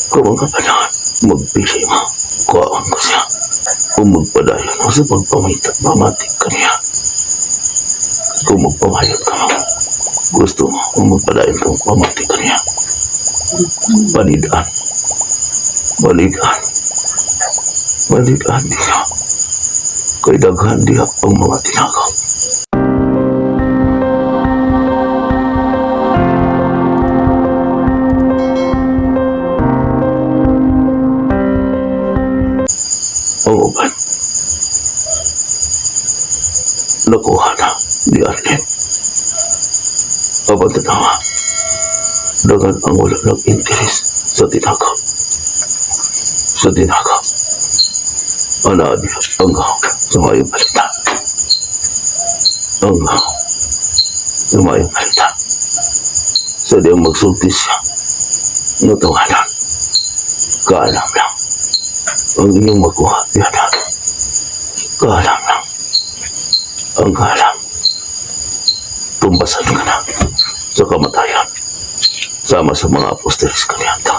Kung ang kapanahon, magpili mo, kuhaan ko siya. Kung magpadayon mo sa pagpamita, pamatik ka niya. Kung magpamayon ka mo, gusto mo, kung magpadayon ka mo, pamatik ka niya. Balidaan. Balidaan. Balidaan niya. Kay daghan diha ang mga tinakaw. Ang uban, nakuha na ni Arlen. Apan tanawa, daghan ang wala nag-interes sa tinakaw. Sa tinakaw. Ana diha ang gaw sa maayong balita. Ang gaw sa maayong balita. Sa diyang magsulti siya, nga tawanan, kaalam lang. Ang inyong makuha, diha na. Kaalam lang. Ang kaalam. Tumbasan ka na sa kamatayan. Sama sa mga apostelis kaniadto.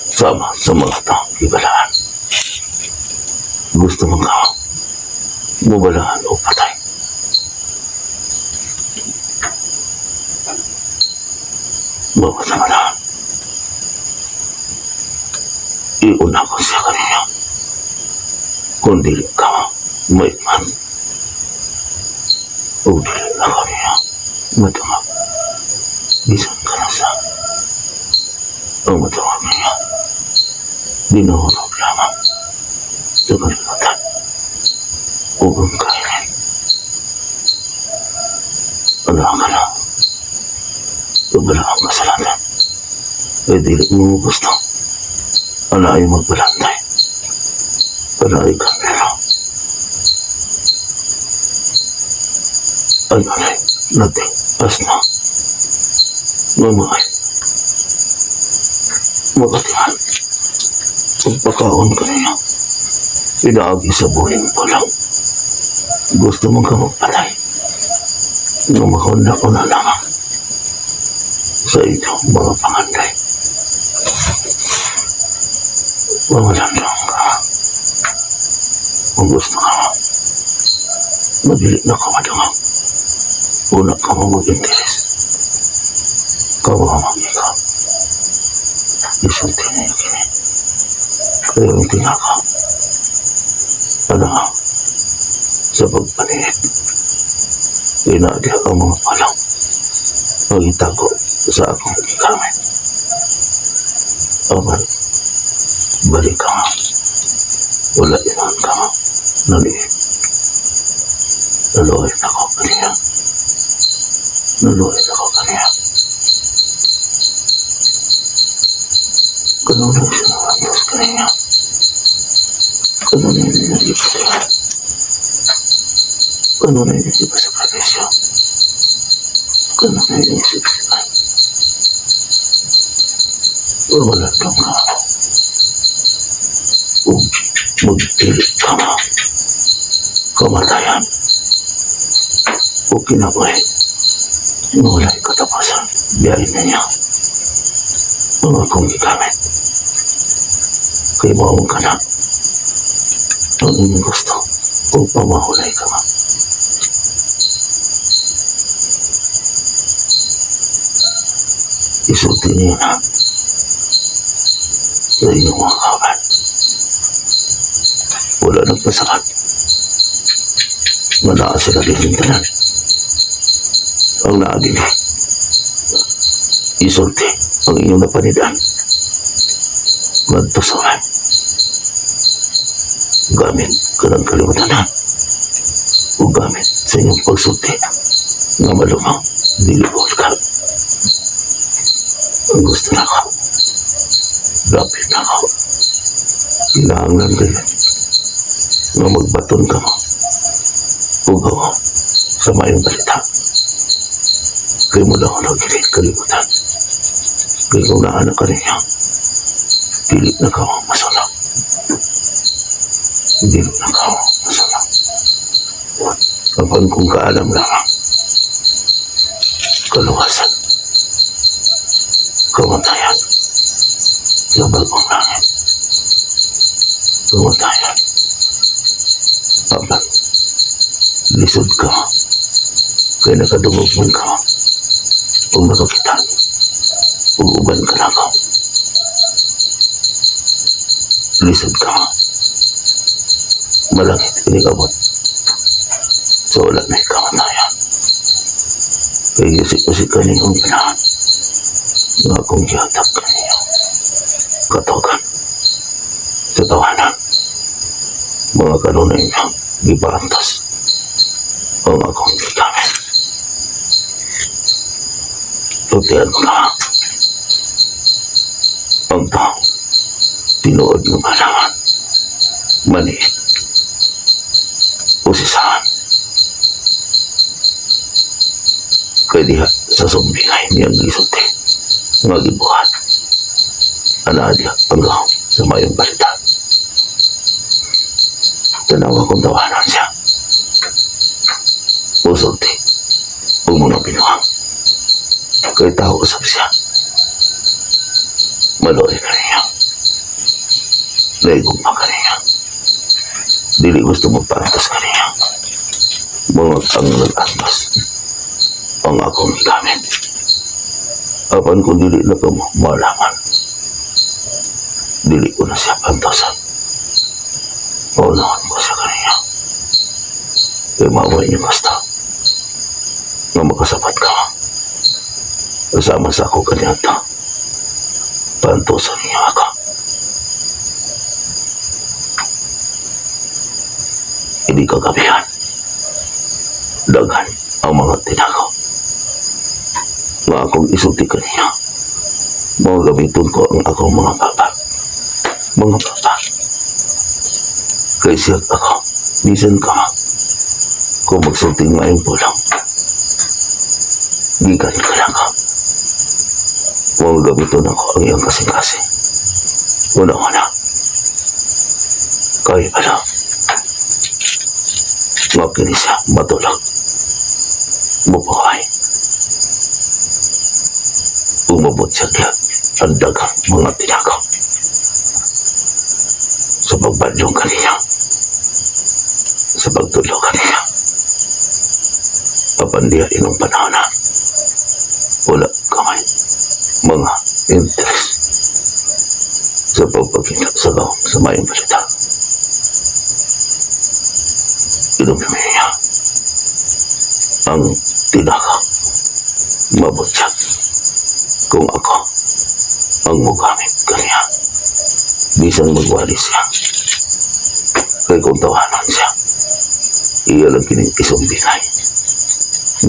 Sama sa mga taong gibalaan. Gusto mo ka mubalaan o patay. Mapatama na. Iuna ko siya kanina. Kung dili ka maitman. O dili na kaniya madungag. Bisan ka na sa ang madungag niya. Dinahulog lamang sa kalimutan o ang kainin. Ano ka na? Wala ang kasalanan. Ay dili mo gusto. Ano ay magbalantay. Ano ay kamera. Ano ay natin as na. Mamay. Makatihan. Pagpakaon ka niya. Pinaagi sa buhing palang. Gusto mong ka magpatay. Nga makauna ko na lamang sa inyong mga panganday. Mawalan lang ka. Kung gusto ka mo, madili na ka madungag. Una ka mo mag-interes. Kawa mag-ikaw. Isulti niyo kini. Kaya ang tinakaw. Ano sa pagpaniit. Inaadi ang mga palang. Magitago sa akong gigamit. Aman, balik ka nga. Wala inon ka nga. Naliit. Naluoy ako kaniya. Naluoy ako kaniya. Kanunay siya namantos kaniya. Kanunay niya ipatihan. Kanunay niya ipasakripisyo. Kanunay niya isiksikan. Wala lang ka. Ug magdili ka nga. Kamatayan. O kinabuhi. Wala'y katapusan. Biyahin na niya. Ang akong gigamit. Kay maong ka na. Ang inyong gusto. O pamahulay ka nga. Isulti niyo na sa inyong mga kaban. Wala nagpasakat. Nga naa sila din tanan. Ang naa din isulti ang inyong napanidan. Ngadto sa ulan. Gamit kanang kalimutan na. O gamit sa inyong pagsulti nga malumang dili ka. Ang gusto na ako. Lapit na ako. Kinahanglan kayo nga magbaton ka mo. Ug ako sa maayong balita. Kay mo lang ako gini kalimutan. Kay kung naa na ka ninyo, dili na ka masulak. Dili na ka masulak. Apan kung kaalam lamang, kaluwasan, kamatayan. Sa bagong langit. Kamatayan. Apan, lisod ka. Kay nakadungog man ka. Ug nakakita. Ug uban ka nako. Lisod ka. Malangit inig-abot. So wala na kamatayan. Kay usik-usik ka niyong panahon. Nga akong gihatag kaniyo. Katugan. Sa tawanan. Mga kanunay niya. Gipaantos. Ang akong gigamit. Tutian ko na. Ang tao. Tinuod ng malaman. Maniit. Usisahan. Kay diha sa sumbingay niyang gisulti. Nga gibuhat. Anaa diha ang gahom sa mayong balita. Tanawa kong tawanan siya. Musulti. Ug mga binuang. Kay tao usab siya. Maluoy kaniya. Naigugma kaniya. Dili gusto magpaantos kaniya. Mga ang nag-antos. Ang akong gigamit. Apan kung dili na kamo malaman. Dili ko na siya pantosan. Paunahan ko siya kaniya. Kay maway niyo basta. Nga makasapat ka. Kasama sa ako kaniya ta. Pantosan niya ako. Hindi kagabihan. Daghan ang mga tinakaw. Nga akong isulti kaniya. Mga gamiton ko ang akong mga papa. Mga papa. Kay siya ako. Bisan ka. Kung magsulti ngayon po lang. Gikan ka lang ka. Mga gamiton ako ang iyang kasing-kasing. Una-una. Kaya pala. Nga kini siya matulog. Mabuhay. Umabot siya diha ang daghang mga tinakaw. Sa pagbanlong kaniya. Sa pagtulog kaniya. Apan diha inong panahon na wala kamay mga interest sa pagpakita sa gahom sa mayong balita. Inumin niya ang tinakaw. Mabutsak kung ako ang mugamit kaniya. Bisan magwali siya. Kay kung tawanan siya, iya lang kining isumbingay.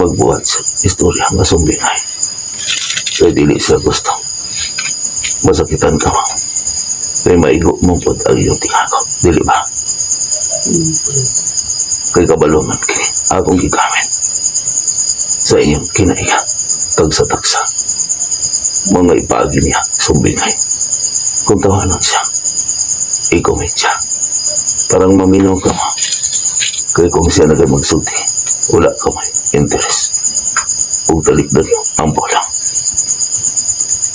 Magbuhat sa istorya nga sumbingay. Kay dili siya gusto. Masakitan ka mo. Kay maigo mo pod ang iyong tingako. Dili ba? Kay kabalo man kini akong gigamit sa inyong kinaiya. Tagsa-tagsa. Mga ipaagi niya sumbingay. Kung tawanan siya, i-commit siya. Parang maminaw ka mo. Kay kung siya nagay magsulti, wala ka may interest. Ug talikdan mo ang bolang.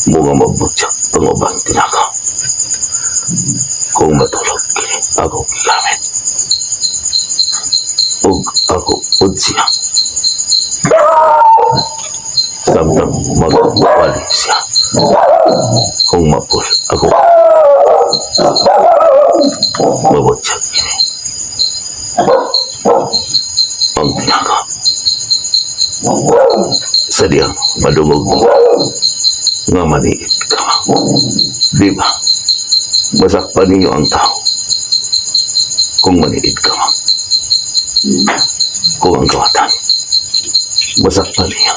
Mga mabutsak ang ubang tinakaw. Kung matulog kini akong gigamit. Ug ako ud siya. Samtang magwali siya. Kung mapul ako mabutsak kini. Ang tinakaw. Sa diyang madungog mo nga maniit ka. Di ba? Masakpan ninyo ang tao kung maniit ka. Kung ang kawatan, masakpan niya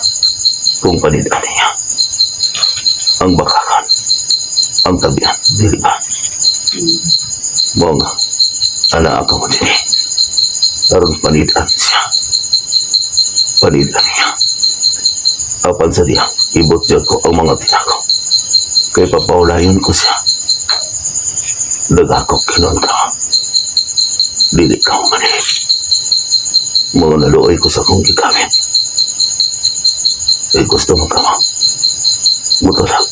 kung panidaan niya. Ang bakakan, ang tabian, di ba? Mao nga, ana ako mo din eh. Aron panidaan siya. Panidaan niya. Apan sa diya, ibot ko ang mga tinakaw. Kay papaulayon ko siya. Nagakop kinon ka. Dili ka manihit. Mga naluoy ko sa akong gigamit. Kay gusto mo ka mo. Mutulog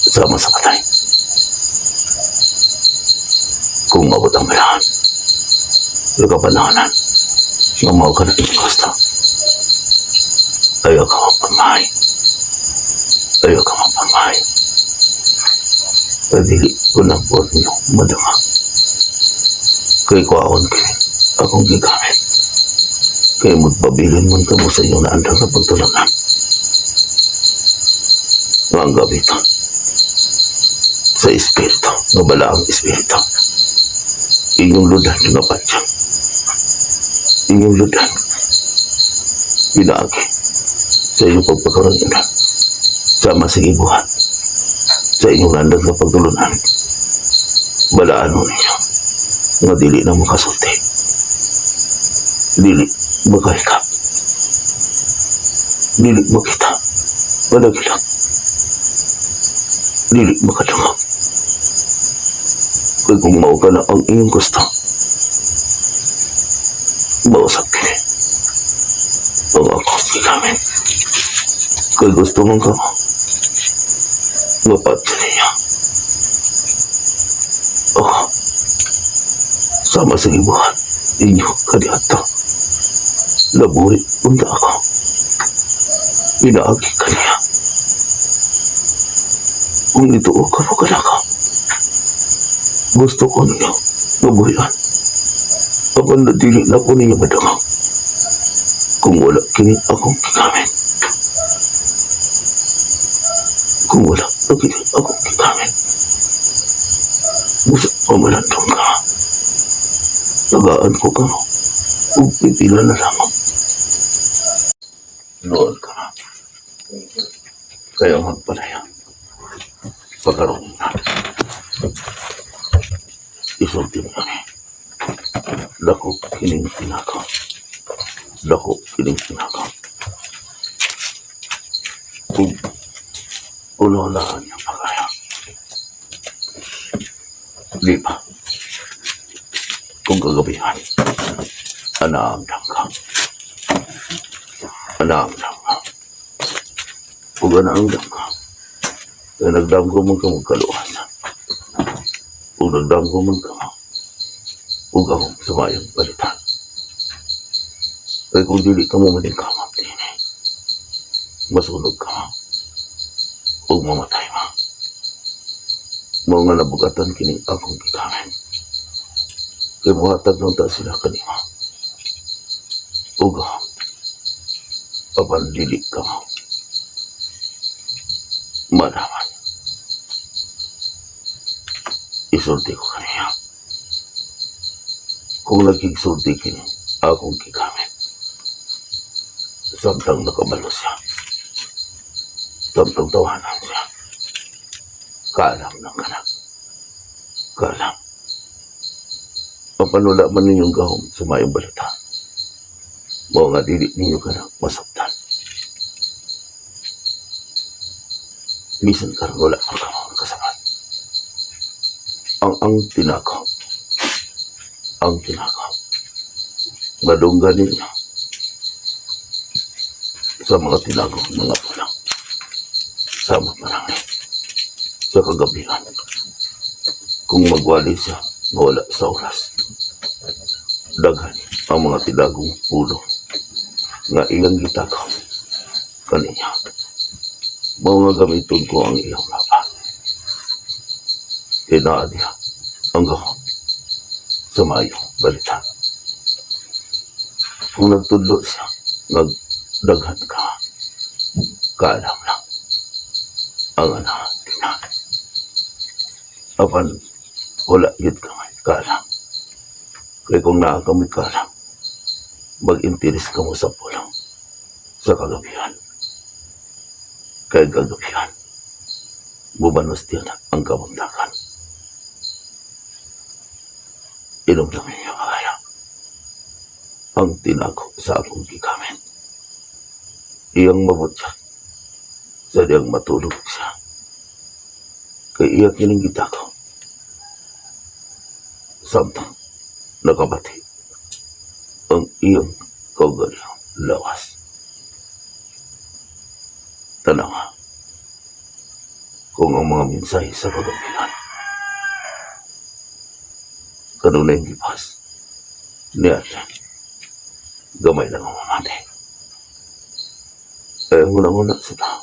sama sa patay. Kung mabot ang panahon, nagkapanahonan, nga mao ka na inyong gusto. Ayaw ka mapamahay. Ayaw ka mapamahay. Kaya dili ko na po ninyo madama. Kay kuwaon kini akong gigamit. Kay magpabilin man kamo sa inyong naandang sa pagtulunan. Nga ang gamiton sa espiritu, nga balaang espiritu. Inyong ludan nga patyang. Inyong ludan. Pinaagi sa inyong pagpakaroon sama sa gibuhat sa inyong landang nga pagtulunan. Balaan mo ninyo nga dili na makasulti. Dili makahikap. Dili makita. Malagilak. Dili makadungog. Kay kung mao ka na ang iyong gusto, mausap kini ang akong gigamit. Kay gusto man ka mo, mapatsi niya. Ako, sama sa gibuhat, inyo kaniadto. Nabuhi unta ako. Pinaagi kaniya. Kung ituo ka mo kanako, gusto ko ninyo mabuhian. Apan na dili na ko ninyo madungog. Kung wala kini akong gigamit. Kung wala na kini akong gigamit. Busa pamalandong ka. Tagaan ko ka mo. Ug pipila na lamang. Noon ka na. Kaya magpalaya. Pagkaroon na. Isulti mo kami. Dako kining tinakaw. Dako kining tinakaw. Kung ulo-ulaan niya pa kaya. Di ba? Kung kagabihan, anaamdam ka. Anaamdam ka. Kung anaamdam ka, kaya nagdam ko man ka magkaluwas. Kung nagdam ko man ka, huwag akong sumayang palitan. Kaya kung dili ka mo maningkamot din eh, masunog ka mo. Huwag mamatay mo. Mao nga nabugatan kini akong gigamit. Kaya muhatag lang ta sila kanimo. Ug apan dili ka mo. Madaman. Isulti ko kaniya. Kung nagkigsulti kini akong gigamit. Samtang nakabalo siya. Samtang tawanan siya. Kaalam ng kanak. Kaalam. Apan wala man ninyong gahom sa mayong balita. Mao nga dili ninyo ka na masabtan. Bisan karon wala pa ka kasabat. Ang tinakaw. Ang tinakaw. Madunggan ninyo sa mga tinago mga pulang. Sama pa namin sa kagabihan. Kung magwali siya, mawala sa oras. Daghan ang mga tinagong pulo nga iyang gitakaw kaniya. Mao nga gamiton ko ang iyang mapa. Kay naa diha ang gahom sa maayong balita. Kung nagtudlo siya, nagdaghan ka, kaalam lang ang anak tina. Apan wala yun ka may kaalam. Kaya kung naa ka may kaalam, mag-interes ka mo sa pulong sa kagabihan. Kaya kagabihan, bubanos diyan ang kabuntakan. Inumdumin niyo kaya ang tinago sa akong gigamit. Iyang mabutya sa diyang matulog siya. Kay iya kining gitakaw. Samtang nakabati ang iyang kaugalingong lawas. Tanawa kung ang mga mensahe sa kagabihan Kanunay gipas ni Arlen. Gamay lang ang mamati. Ay, ang una-una sa tao.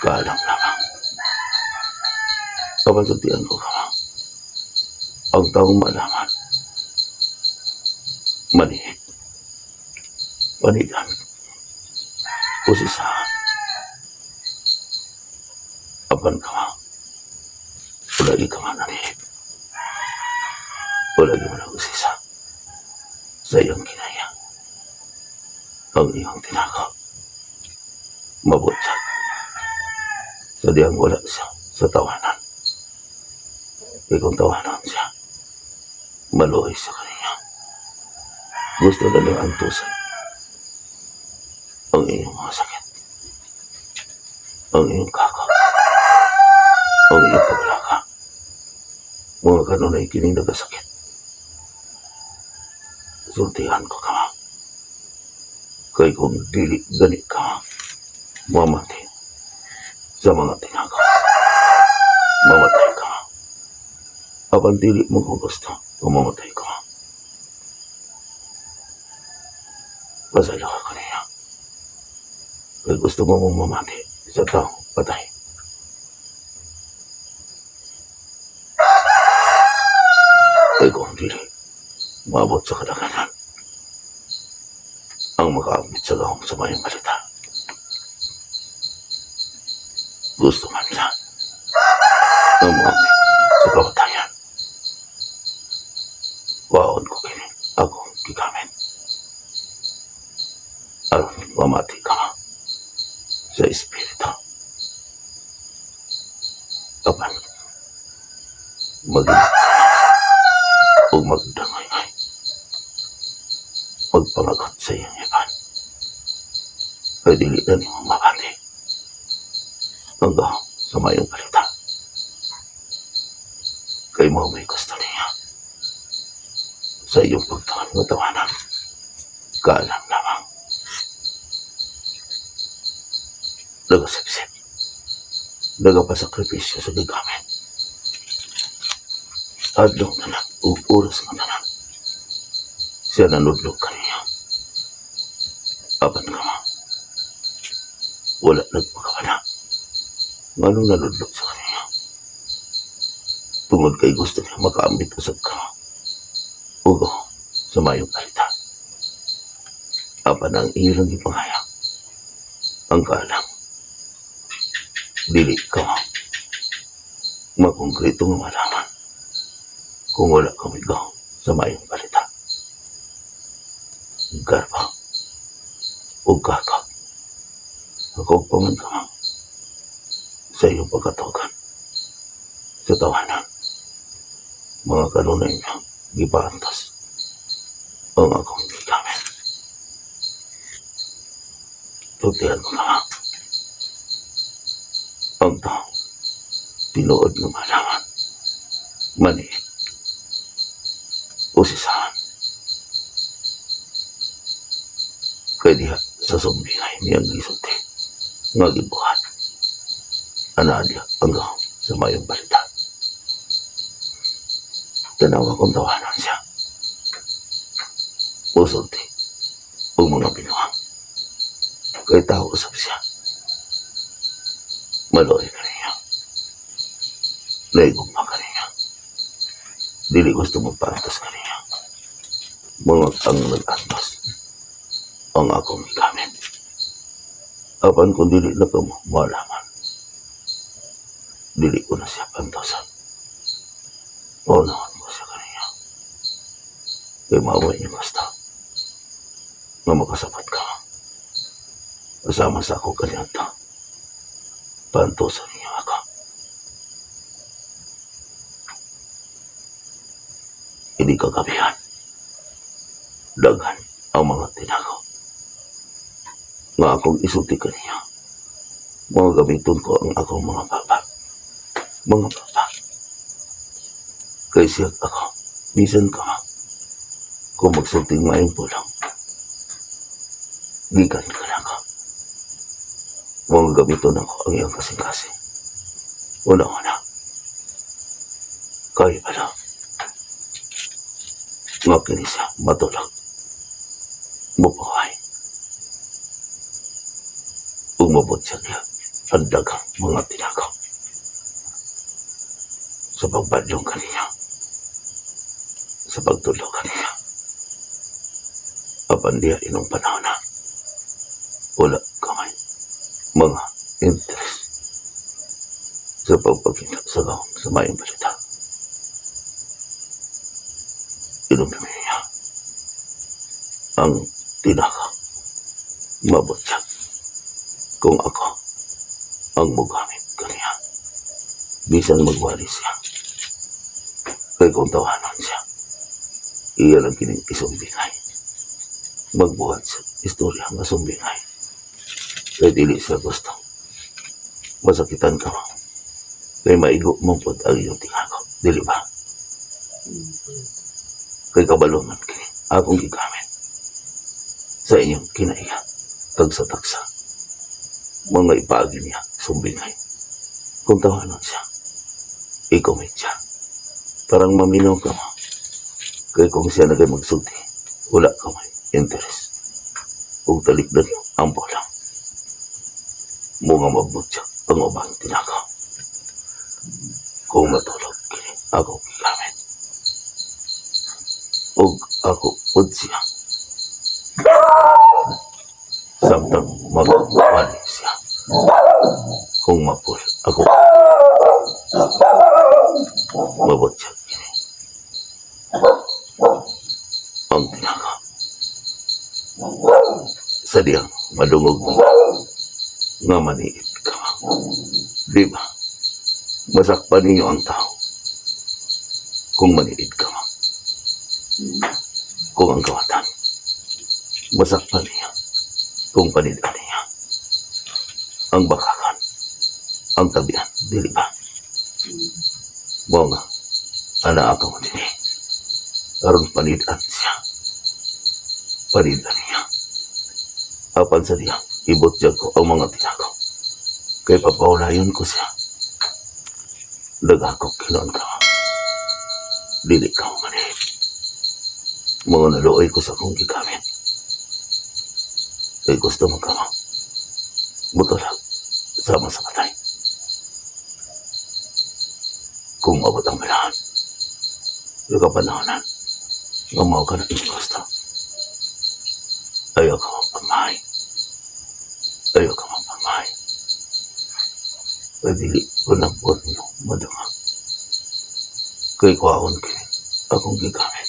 Kaalam lamang. Apan sultian ko kamo. Ang taong malaman. Manihit. Panigan. Usisahan. Apan kamo. Wala ka man nanihit. Wala gyud man usisa sa iyong kinaya. Ang iyong tinako. Mabutsag. Sa diyang wala siya sa tawanan. Kaya kung tawanan siya, maluoy sa kaniya. Gusto na niyang antusan ang iyong mga sakit, ang iyong kako, ang iyong paglaka. Mga kanunay kining nagasakit. Sultihan ko kamo. Kay kung dili gani ka, mamati sa mga tinako. Mamatay ka. Apan dili mo ko gusto kung mamatay ka. Pasaylo ka kaniya. Kay gusto mo mong mamati sa tao, patay. Kay kung dili, maabot sa kadaganan ang makaabit sa gahom sa mayong balita. Gusto man nila ang maabit sa kamatayan. Waon ko kini ako gigamit. Aron mamati ka sa espiritu. Apan maging ug magdangay magpangagat sa iyong iban. Kay dili na nimo mabati ang gahom sa mayong balita. Kay mao may gusto niya sa iyong pagtuon nga tawanan. Kaalam lamang. Nagasipsip. Nagapasakripisyo sa gigamit. Adlaw tanan ug oras nga tanan. Siya nanudlog kaniya. Apan kamo. Wala nagpakawala. Nganong nanudlog sa kaniya? Tungod kay gusto niya makaambit usab ka. Ugo sa mayong balita. Apan ang iyong gipangaya. Ang kaalam. Dili ka makongkreto nga malaman kung wala ka may gahom sa mayong balita. Garba o kakap. Ako pa man ka sa iyong pagkatogan sa tawanan. Mga kanunay niya, gipaantos ang akong gigamit. Sultihan ko kamo. Ang tao, tinuod nga malaman, manihit, usisahan. Kay diha sa sumbingay niyang gisulti, nga gibuhat. Ana diha ang gahom sa mayong balita. Tanawa kong tawanan siya. Musulti og mga binuang. Kay tao usab siya. Maluoy kaniya. Naigugma kaniya. Dili gusto magpaantos kaniya. Mga ang nag-antos ang akong gigamit. Apan kung dili na kamo malaman, dili ko na siya pantosan. Paunahan ko siya kaniya. Kay mao niya gusto nga makasapat ka. Kasama sa ako kaniadto. Pantosan niya ako. Hindi kagabihan. Daghan ang mga tinako. Nga akong isulti kaniya. Mga gamiton ko ang akong mga baba. Mga baba. Kay siya ako. Bisan ka ma. Kung magsulti maayong pulong. Gikan ka na ako. Mga gamiton ako ang iyang kasing-kasing. Una-una. Kaya pala. Nga kini siya matulog. Mupahay. Ug mabot siya niya ang daghang mga tinakaw sa pagbadlong kaniya, sa pagtulog kaniya. Apan diha inong panahon na wala kamay mga interest sa pagpakita sa gawang sa mayong balita. Inom niya ang tinaka mabot siya kung ako ang mugamit kaniya. Bisan magwali siya. Kay kung tawanan siya, iya lang kining isumbingay. Magbuhat sa istorya nga sumbingay. Kay dili siya gusto. Masakitan ka mo. Kay maigo mo pod ang iyong tingako. Dili ba? Kay kabalo man kini akong gigamit sa inyong kinaiya. Tagsa-tagsa. Mga ipaagi niya, sumbingay. Kung tawanan siya, i-comment siya. Parang maminaw ka mo. Kay kung siya na kay magsulti, wala ka may interest. Ug talikdan ang bola. Mga mabot siya ang ubang tinakaw. Kung matulog kini ako gigamit. Ug ako pud siya. Samtang magwali siya. Kung mapul ako mabot siya kini. Ang tinakaw. Sa diyang madungog mo nga maniit ka. Di ba? Masakpan ninyo ang tao kung maniit ka. Kung ang kawatan, masakpan niya kung panitaan niya. Ang bakakan, ang tabian, dili ba? Mao nga, ana ako mo dinhi. Aron panitaan siya. Panitaan niya. Apan sa diya, ibutyag ko ang mga tinakaw. Kay papaulayon ko siya. Nagakop kinoon ka. Dili ka manhid. Mga naluoy ko sa akong gigamit. Kay gusto mo ka mo. Mutulag sama sa patay. Kung abot ang panahon, nagkapanahonan, nga mao ka na inyong gusto. Ayaw ka mapamahay. Ayaw ka mapamahay. Kay dili ko na po ninyo madama. Kay kwaon kini akong gigamit.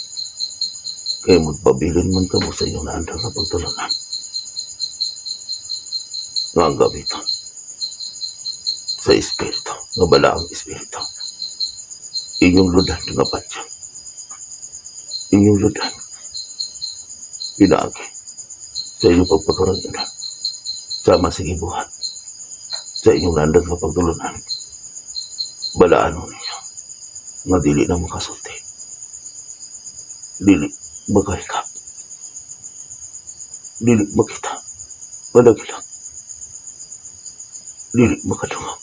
Kay magpabilin man kamo sa inyong naandang na pagtulunan. Nga ang gamiton sa espiritu, nga balaang espiritu. Inyong ludan nga patyan. Inyong ludan. Pinaagi sa inyong pagpakarangalan. Sama sa gibuhat sa inyong landang nga pagtulunan. Balaan ninyo nga dili na makasulti. Dili makahikap. Dili makita. Madagilang. Dili makadungog.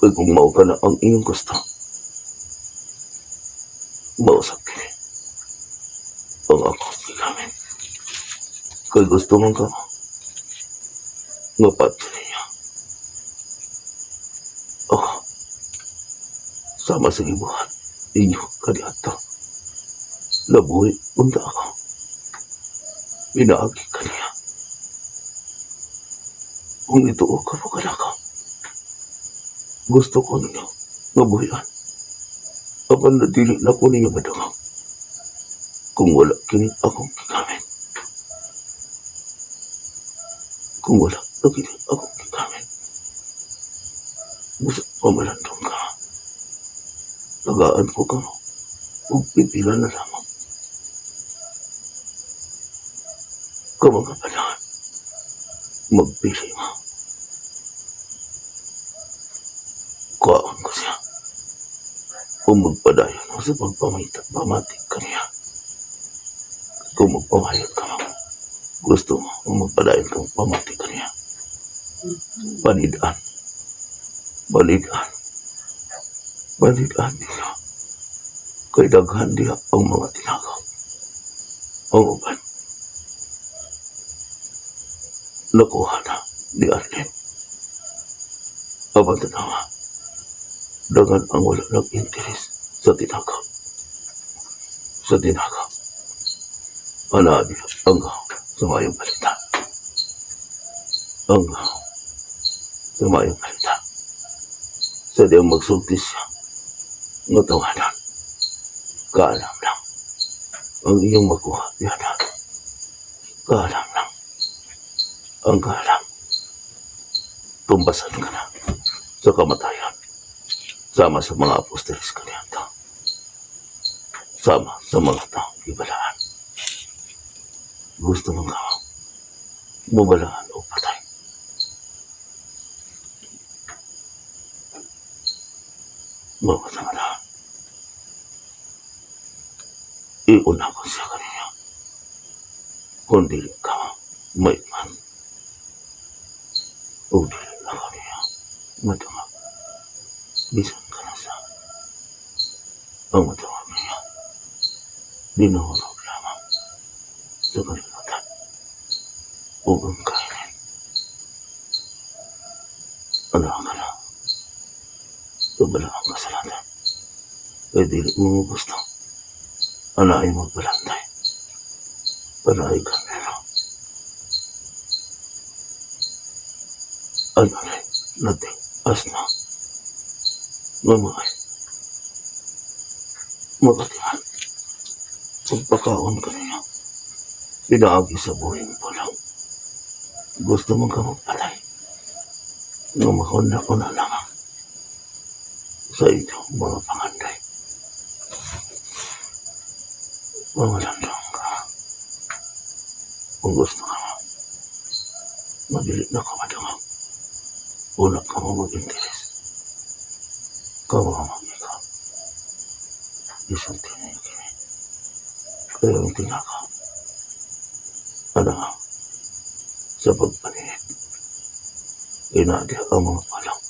Kay kung mao ka na ang inyong gusto, mausap kini ang ako gigamit. Kay gusto man ka nga patyon ninyo. Ako, sama sa gibuhat ninyo kaniadto. Nabuhi unta ako. Pinaagi kaniya. Kung ituo ka mo kanako, gusto ko ninyo nga buhian. Apan na dili na ko ninyo madungog. Kung wala kini akong gigamit. Kung wala na kini akong gigamit. Busa pamalandong ka. Tagaan ko ka mo. Ug pipila na lamang. Ka mga panahon. Magpili mo. Kuhaan ko siya. O magpadayon mo sa pagpamita, pamati kaniya. Kung magpamayot ka mo, gusto mo, o magpadayon ka pamati kaniya. Panidaan. Panidaan. Panidaan ninyo. Kay daghan diha ang mga tinakaw. Ang uban nakuha na ni Arlene. Apan tanawa, daghan ang wala nag-interes sa tinakaw. Sa tinakaw. Ana diha ang sa maayong balita. Ang sa maayong balita. Sa diyang magsulti siya nga tawanan. Kaalam lang. Ang iyong makuha diha na. Kaalam lang. Ang kaalam. Tumbasan ka na sa kamatayan. Sama sa mga apostoles kaniadto. Sama sa mga taong gibalaan. Gusto mo ka mabalaan o patay? Mga na. Iuna ko siya kaniya. Kung dili ka maitman. O dili na kaniya. Madungag. Bisan ka na sa ang madungag niya. Dinahulog lamang sa kalimutan. Ug ang kainin. Ano ka na? Tabala ang kasalanan. Kaya dili mo gusto. Ana ay magbalantay. Para ay kamero. Ano rin natin asna. Mamay. Makatiman. Pagpakaon ka niya. Pinaagi sa buhing pulang. Gusto mo ka magpatay. Nga makuna-una lamang sa inyong mga panganday. Mamalandong ka. Kung gusto ka mo, madili na ka madungag. Una ka mo mag-interes. Ka mo mag-ikaw. Isang tinig kini. Kaya ang tinakaw. Ano sa pagpanihit. Inadi ang mga palang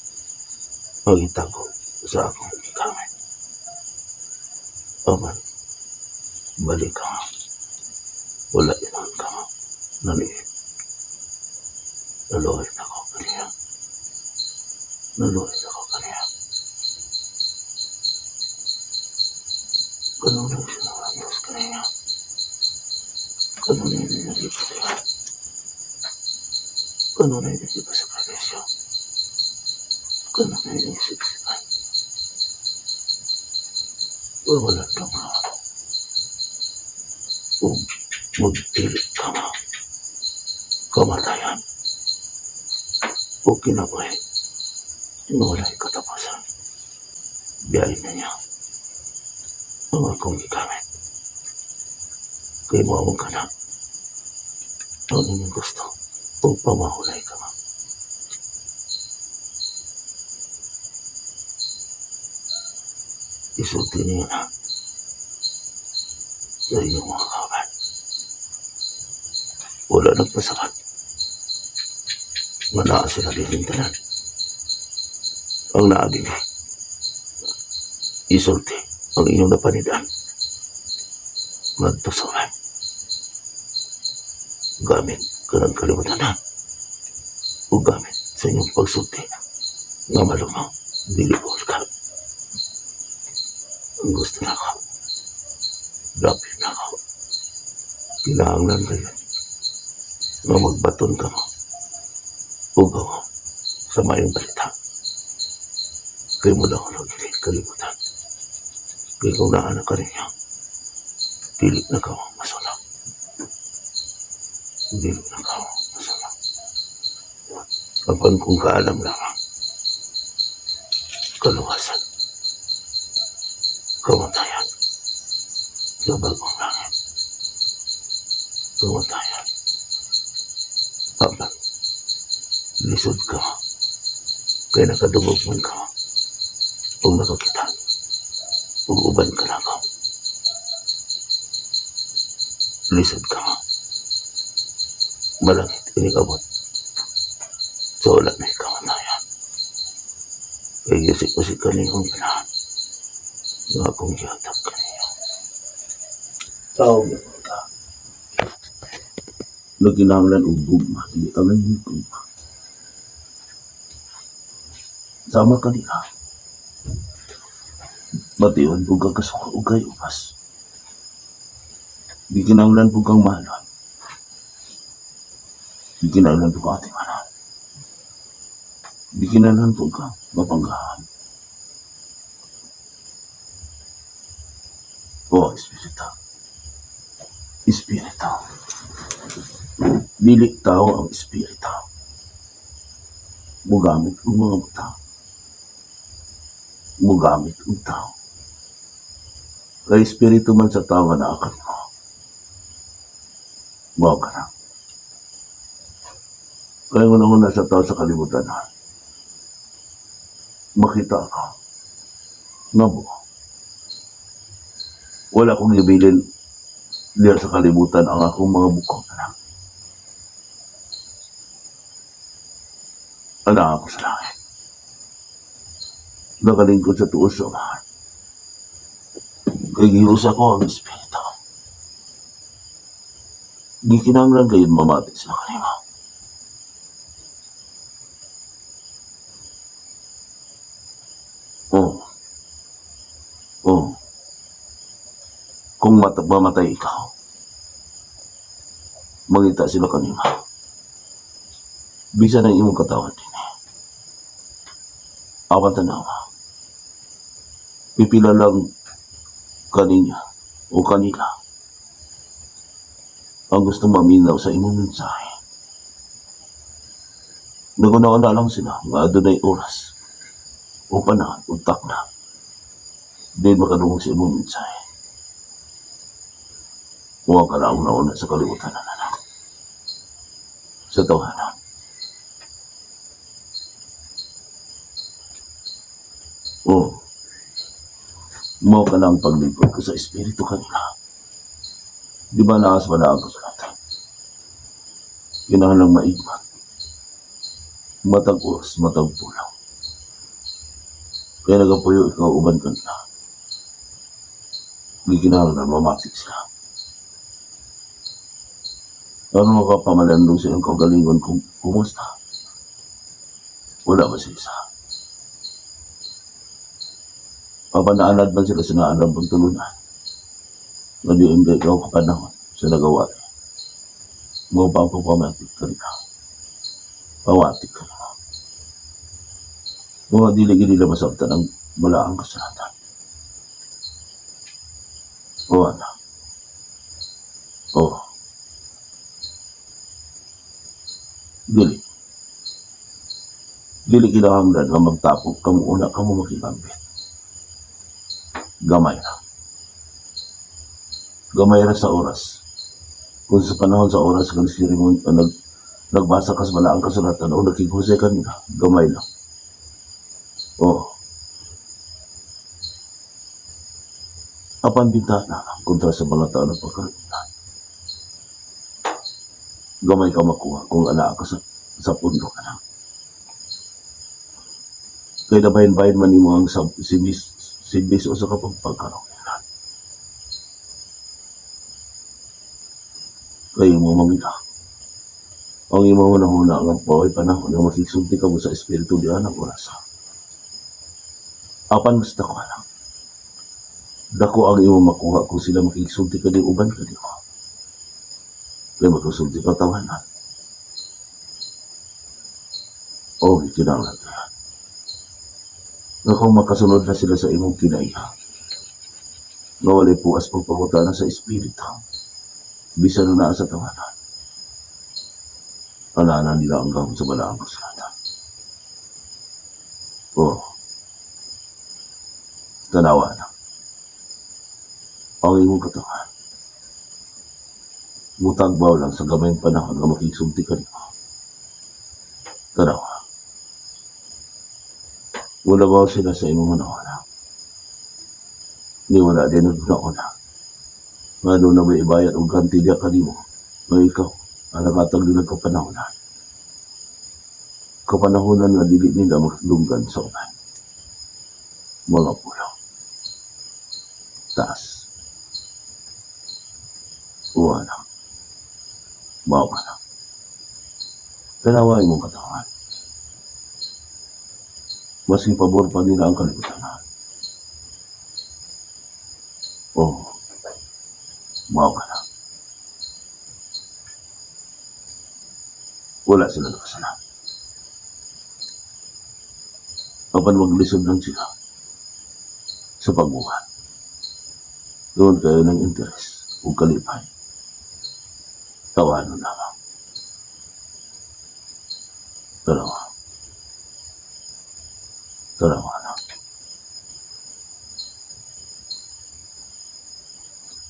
magitago sa akong gamit. Aman, balik ka nga. Wala inon ka nga. Naniit. Naluoy ako kaniya. Naluoy ako kaniya. Kanunay siya narantos kaniya. Kanunay niya nagipatihan. Kanunay niya ipasakripisyo. Kanunay niya siksikan. Wawalan ka nga. Kung magdili ka nga. Kamatayan. O kinabuhi. Nga walay katapusan. Biyahe na niya ang akong gigamit. Kay mao ka na. Ang inyong gusto. O pamahulay ka nga. Isulti niyo na sa inyong mga kaban. Wala nagpasakat. Nga naa sila din tanan. Ang naa din isulti ang inyong napanidan. Ngadto sa ulan. Gamit kanang kalimutan na. O gamit sa inyong pagsulti nga malumaw, dili ka. Ang gusto na ako. Dapit na ako. Kinahanglan kayo nga magbaton ka mo. Ug ako sa mayong balita. Kay mo lang ako kalimutan. Kay kung naa na ka ninyo, dili na ka masulak. Dili na ka masulak. Apan kung kaalam lamang, kaluwasan, kamatayan, sa bagong langit, kamatayan, apan, lisod ka, kay nakadungog man ka, kung nakakita, ug uban ka na ko. Lisod ka. Malangit inig abot. So wala na kamatayan. Kay gisik-usik ka niyong ganahan. Nga akong gihatag kaniyo. Tao gyud ka. Nagkinahanglan og gugma, dili ka lang gugma. Sama kanila. Bation pud ka kasuko og kay ubas. Di kinahanglan pud kang mahalon. Di kinahanglan pud kang atimanon. Di kinahanglan pud kang mapanggahan. Oh, espiritu. Espiritu. Dili tao ang espiritu. Mugamit og mga butang. Mugamit og tao. Kay espiritu man sa tao nga naa kanimo. Mao ka na. Kaya una-una sa tao sa kalibutan, makita ako nga buo. Wala akong gibilin diya sa kalibutan ang akong mga bukog na lang. Ana ako sa langit. Nakalingkod sa tuos sa Amahan. Kay giusa ko ang espiritu. Gikinahanglan kayo mamati sa kanimo. Oh. Oh. Kung mamatay ikaw, mangita sila kanimo. Bisan ang imong katawan din. Awan tanawa. Pipila lang kaninya o kanila ang gusto maminaw sa imong mensahe. Naguna-una lang sila nga adunay oras o panahon o takna. Di makadungog sa imong mensahe. Huwag ka na una-una sa kalibutan na anak. Sa tawanan. O, mao ka na ang paglingkod ko sa espiritu kanila. Di ba naas ba na ang kasulatan? Kinahanglang maigmat. Matag oras, matag pulaw. Kaya nagapuyo ikaw uban kanila. Di kinahanglan mamatik sila. Ano makapamalandong sa iyong kaugalingon kung kumusta? Wala ba sa isa? Papanaanad man sila sa naanad pang tulunan. Nga di hindi ikaw kapanahon sa nagawa. Mo pa ang pamatik ka nila. Pawatik ka nila. Mga dili gini nila masabtan ang balaang kasulatan. O ano? O. Dili. Dili kinahanglan nga magtapok kamo una kamo makigambit. Gamay ra. Gamay ra sa oras. Kung sa panahon sa oras kang si Raymond, nagbasa ka sa balaang kasulatan o nakighusay ka nila, gamay lang. Oo. Apan bintana kontra sa mga tao ng pagkalimutan. Gamay ka makuha kung anaa ka sa pundo ka na. Kaya nabahin-bahin man nimo ang si Miss o sa kapag pagkaroon. Kaya mo mamila. Ang imo hunahuna ang paway panahon nga makigsulti ka mo sa espiritu di anang oras. Apan mas dako lang. Dako ang imo makuha kung sila makigsulti ka di uban ka di ko. Kaya magkasulti ka tawanan. O, kinahanglan ka. Nga kung makasunod na sila sa imong kinaiya, nga walay puas pagpangutana sa espiritu, bisan na naa sa tawanan. Alala nila ang gahom sa balaang kasulatan. O, tanawa na. Ang imong katawan, mutagbaw lang sa gamayng panahon nga makigsulti ka nimo. Tanawa. Wala ba sila sa imong hunahuna? Di wala din ang hunahuna. Nga doon na may ibayad og ganti diya kanimo. Nga ikaw, ang nakatag din ang kapanahonan. Kapanahonan nga dili nila makadunggan sa uban. Mga pulo. Taas. Uwa na. Mao ka na. Tanawa imong katawan. Maski pabor pa nila ang kalibutan. Oh, mao ka na. Wala sila nakasala. Apan maglisod lang sila sa pagbuhat. Doon kayo ng interes o kalipay. Tawanan lamang. Tanawa. Tanawa na.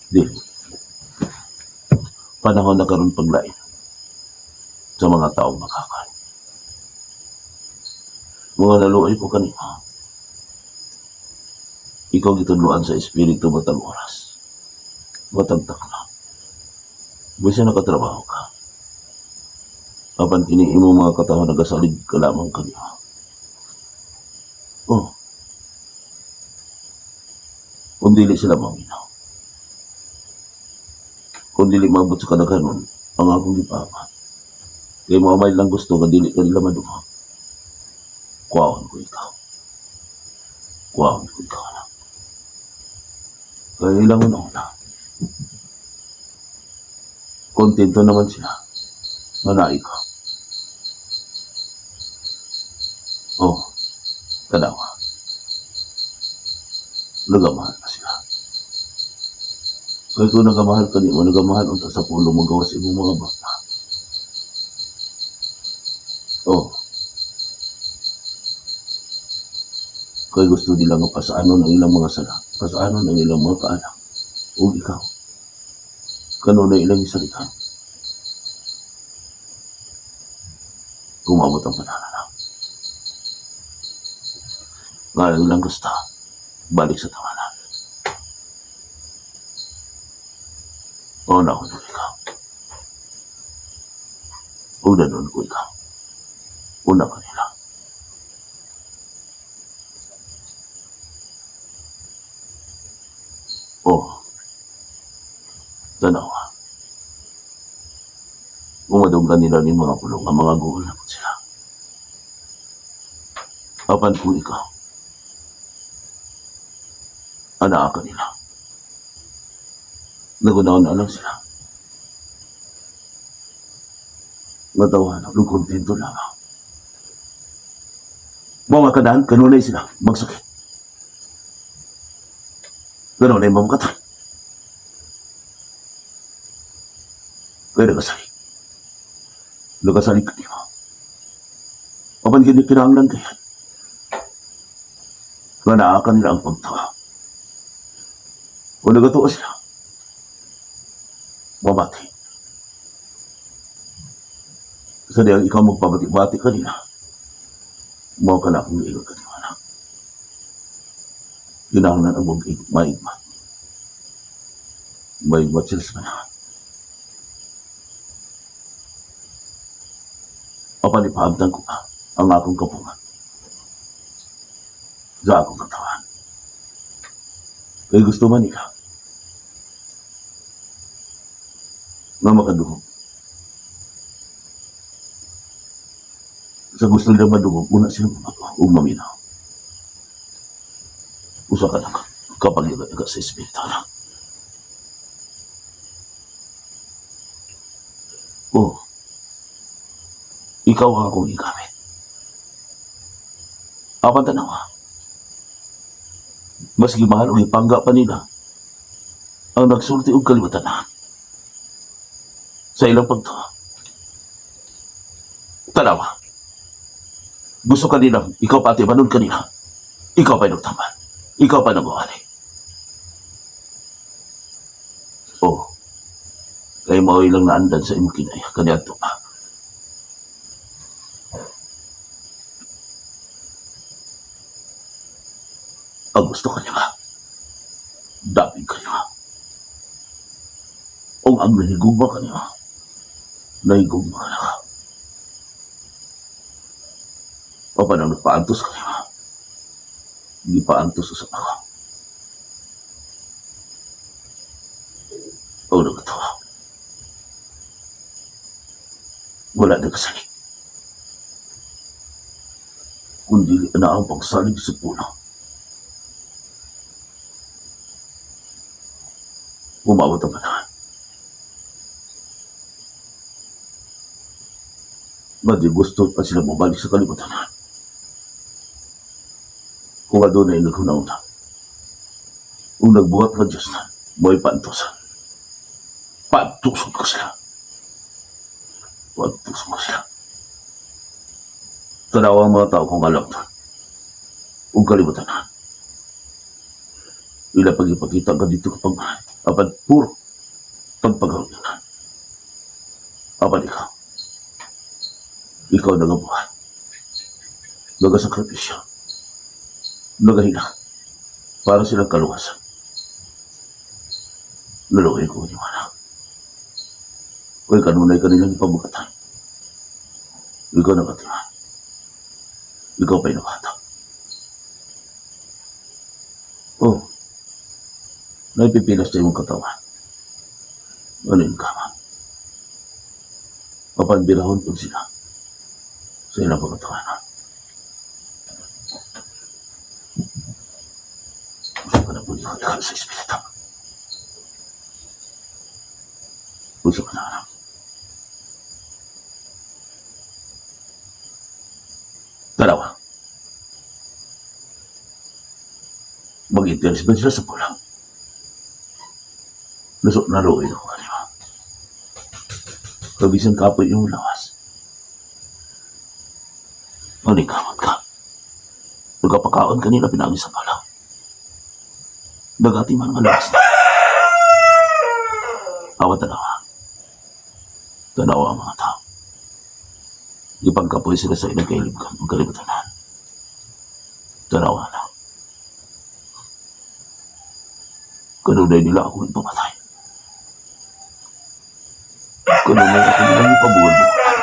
Dili. Panahon na karon paglain sa mga taong makakal. Mga naluoy ko kanimo. Ikaw gitudloan sa espiritu matag oras. Matag takna. Bisan nakatrabaho ka. Apan kini imong mga katawhan nagasalig ka lamang kanimo. Oh. Kung dili sila maminaw. Kung dili maabot sa kadaghanon, ang akong gipaapa. Kay mo amay lang gusto nga dili kanila madungog. Kuwaon ko ikaw. Kuwaon ko ikaw na. Kaya ilang una. Kontento naman sila. Nga na ikaw. Oh, tanawa. Nagamahal na sila. Kaya kung nagamahal ka nimo, nagamahal unta sa pulo magawas imong mga bata. Oh. Kaya gusto nila nga pasaanon ang ilang mga sala, pasaanon ang ilang mga kaanak. Ug ikaw, kanunay ilang isalikan. Umabot ang panahon. Nga ang ilang gusto, balik sa tawanan. O na ko ikaw. Una noon ko ikaw. Una ka nila. Oh, tanawa. Umadunggan nila ni mga pulong ang mga guol na po sila. Apan kung ikaw, anaa ka nila. Nagunaon na lang sila. Nga tawanan, kontento lamang. Mga kadaan, kanunay sila, magsakit. Kanunay mamakatay. Kaya nagasalig. Nagasalig ka nimo. Apan kini kinahanglan kaya. Nga naa kanila ang pagtuo. Kung nagatuo sila, mamati. Sa diyang ikaw magpabati-bati kanila, mao ka na akong iingon kanimo, anak. Kinahanglan ang mag maigmat. Maigmat sila sa panahon. Apan ipahamtang ko pa ang akong kapungan sa akong katawan. Kaya gusto man nila nga makadungog. Sa gusto nila madungog, una sila mabago ug maminaw. Usa ka lang kapag iga sa espiritu na. Oh, ikaw ang akong igamit. Apan tanawa. Maski mahal o ipangga pa nila ang nagsulti og kalibutan na sa ilang pagtuo. Tanawa. Gusto kanila, ikaw pa atibanon kanila. Ikaw pa nagtaman. Ikaw pa nag-uali. Oh, kay mao ilang naandan sa imong kinaya kaniadto pa. Ang gusto kaniya, dapig kaniya. O ang nahigugma kaniya, nahigugma ka na. Paano nagpaantos kaniya? Gipaantos sa ako. Nagatuo. Wala nagasalig. Kung dili na ang pagsalig sa pulong. Umabot ang panahon. Nga di gusto pa sila mabalik sa kalibutan. Kung adunay naghuna-huna. Kung nagbuhat nga Diyos na, mo'y paantosan. Paantosan ko sila. Paantosan ko sila. Tanawa ang mga tao kung alam na. Ug kalibutan na. Ila pag-ipakita ka dito kapag apan puro pagpagharunan. Apan ikaw. Ikaw nagabuhat. Nagasakripisyo. Nagahila. Para silang kaluwasan. Naluoy ko ni anak. Kay kanunay kanilang ipabugatan. Ikaw nagatiman. Ikaw pa'y naghatag. Oh, naipipilas sa imong katawan. Ano yung kama? Papanbirahon po sila sa ilang pagkatawanan. Gusto ka na po ikaw sa espiritu. Gusto ka na, anak. Dalawa. Mag-interest ba sila sa pulang? Lusok na luoy ako kanila. Kabisan kapoy yung lawas. Manikamot ka. Nagkapakaon kanila pinagi sa pala. Nagati man nga lawas na. Awa tanawa. Tanawa ang mga tao. Ipagkapoy sila sa ilang kailibgan o kalibutan. Tanawa na. Kanunay nila ako ipamatay. Kanunay ako nilang ipabugal-bugal.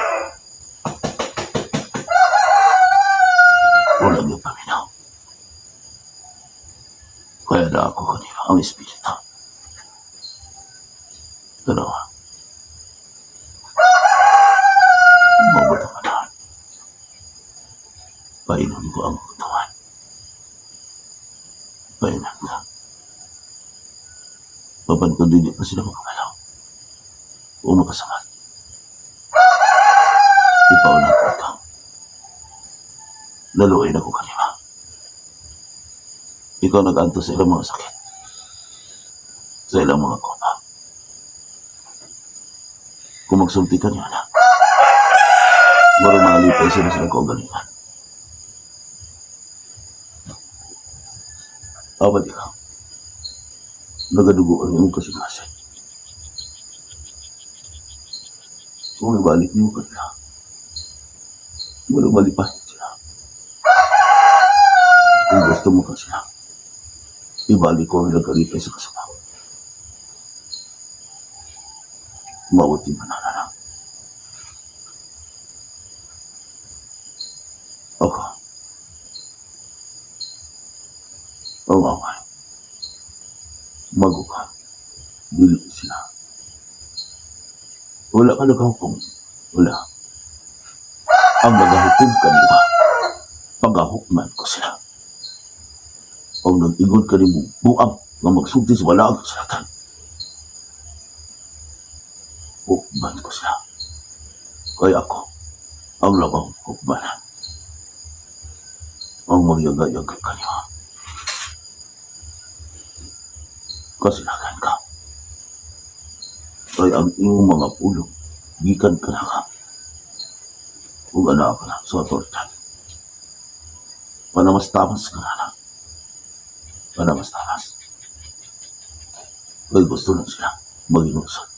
Walang yung paminaw. Kaya na ako kanina ang espiritu. Tanawa. Mabuta ka na. Painom ko ang katawan. Painom ka. Papan kung dili pa sila makabalaw o makasamat. Ipaunan ko ikaw. Laluin ako kanina. Ikaw nag-anto sa ilang mga sakit. Sa ilang mga kopa. Kung magsulti ka niya na, marang malipay sila sa kaugalingan. Awad ikaw. Nagadugo ang iyong kasing-kasing. Kung ibalik niyo kanila, walang malipahin sila. Kung gusto mo ka sila, ibalik ko ang ilang kalipay sa kasama. Mawati man na lang. Ako. Ang away. Maguka. Dili sila. Wala ka naghukom. Wala. Ang nagahukom kanila, pagahukman ko sila. Ang nag-ingon kanimo, buang nga magsulti sa wala ang kasulatan. Hukman ko sila. Kaya ako, ang labang hukmanan. Ang magyaga-yaga kanila. Kasilagan ka. Kaya ang iyong mga pulong, gikan ka na ka. Ug ana ka na sa otoridad. Panamastamas ka na lang. Panamastamas. Kaya gusto lang sila maging usap.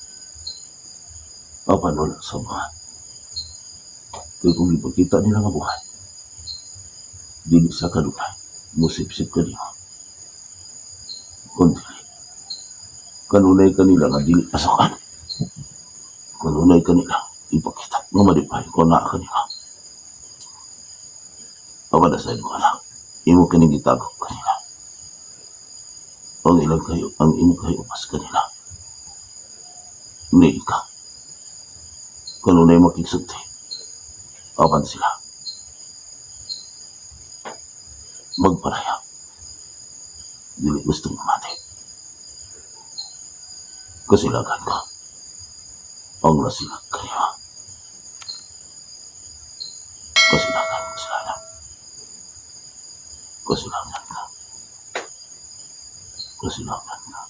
Apan wala sa buhay. Kaya kung ipakita nila nga buhay, dili sa kadugay, musipsip ka nila. Kundi, kanunay kanila nga dili pasokan. Kanunay kanila, ipakita nga malipay ko na kanila. Pamadasayin ko lang, imo kining gitago kanila. Ang ilang kayo, ang imo kayo pas kanila. Ni ikaw. Kanunay makigsulti. Apan sila. Magparaya. Dili gusto mamati. Kasilagan ko. Ang nasilag kanima. Kasilagan ko sila. Kasilagan ko. Kasilagan ko.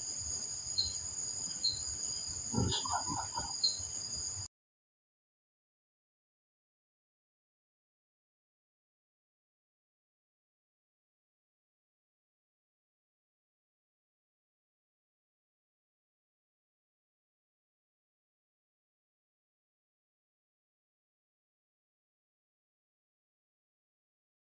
Kasilagan ko.